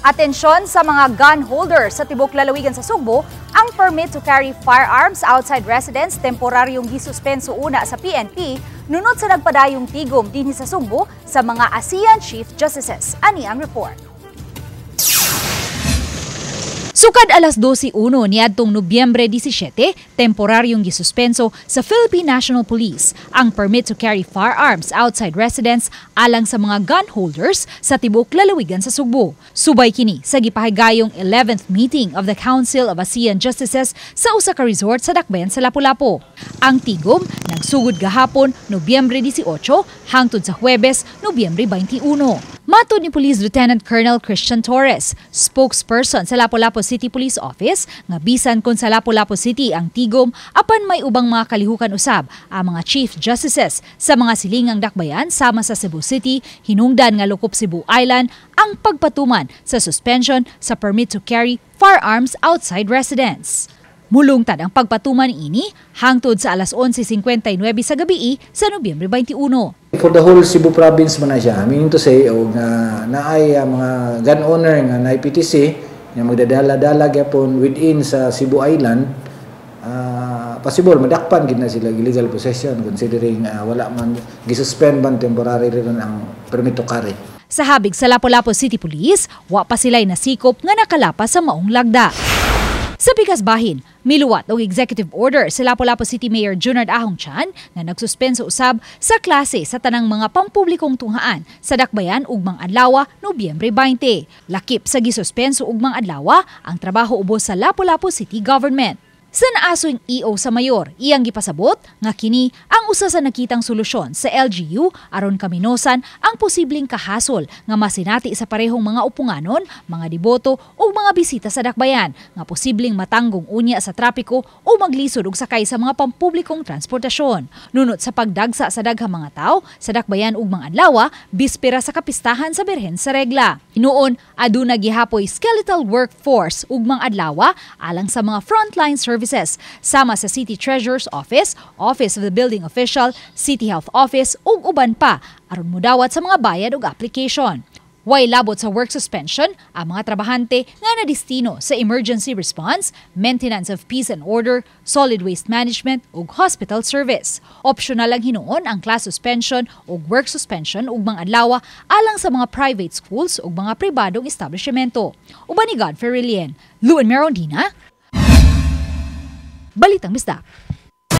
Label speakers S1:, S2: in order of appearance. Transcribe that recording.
S1: Atensyon sa mga gun holders sa tibok lalawigan sa Sugbo, ang permit to carry firearms outside residence temporaryong gisuspenso una sa PNP nunot sa nagpadayong tigom dinhi sa Sugbo sa mga ASEAN Chief Justices. Ani ang report. Sukad alas 12:01 niadtong Nobyembre 17, temporaryong gisuspenso sa Philippine National Police ang permit to carry firearms outside residence alang sa mga gun holders sa tibuok lalawigan sa Sugbo. Subay kini sa gipahigayong 11th meeting of the Council of ASEAN Justices sa usa ka resort sa Dakbayan sa Lapu-Lapu. Ang tigom nagsugod gahapon, Nobyembre 18, hangtod sa Huwebes, Nobyembre 21. Matod ni Police Lieutenant Colonel Christian Torres, spokesperson sa Lapu-Lapu City Police Office, nga bisan kung sa Lapu-Lapu City ang tigom, apan may ubang mga kalihukan usab ang mga Chief Justices sa mga silingang dakbayan sama sa Cebu City, hinungdan nga lokop Cebu Island ang pagpatuman sa suspension sa permit to carry firearms outside residence. Mulungtad ang pagpatuman ini hangtod sa alas 11:59 sa gabi sa Nobyembre 21.
S2: For the whole Cebu province man na siya. Meaning to say, og nga naay mga gun owner nga naay PTC nga magdadala-dala gyapon within sa Cebu Island, possible madakpan gid na sila illegal possession, considering wala man gisuspend man temporarily ron ang permit to carry.
S1: Sa habig sa Lapu-Lapu City Police, wa pa sila'y nasikop nga nakalapas sa maong lagda. Sa pikas bahin, miluwat og executive order sa Lapu-Lapu City Mayor Junard Ahong Chan nga nagsuspenso usab sa klase sa tanang mga pampublikong tunghaan sa Dakbayan ugmang adlaw, Nobyembre 20. Lakip sa gisuspenso ugmang adlaw ang trabaho ubos sa Lapu-Lapu City Government. Sa naasoing EO sa mayor, iyang gipasabot nga kini ang usa sa nakitang solusyon sa LGU aron kaminosan ang posibleng kahasol nga masinati sa parehong mga upunganon, mga deboto o mga bisita sa dakbayan nga posibleng matanggong unya sa trapiko o maglisod og sakay sa mga pampublikong transportasyon. Nunot sa pagdagsa sa daghang mga tao sa dakbayan ug mga adlaw, bispera sa kapistahan sa Birhen sa Regla. Hinuon, aduna gihapoy skeletal workforce ugmang adlaw alang sa mga frontline services sama sa City Treasurer's Office, Office of the Building Official, City Health Office ug uban pa aron mudawat sa mga bayad ug application. Way labot sa work suspension ang mga trabahante nga nadestino sa emergency response, maintenance of peace and order, solid waste management ug hospital service. Optional lang hinuon ang class suspension ug work suspension ugmang adlaw alang sa mga private schools ug mga pribadong establishmento. Uban ni Godfrey Relien, Luen Merondina, Balitang Bisdak.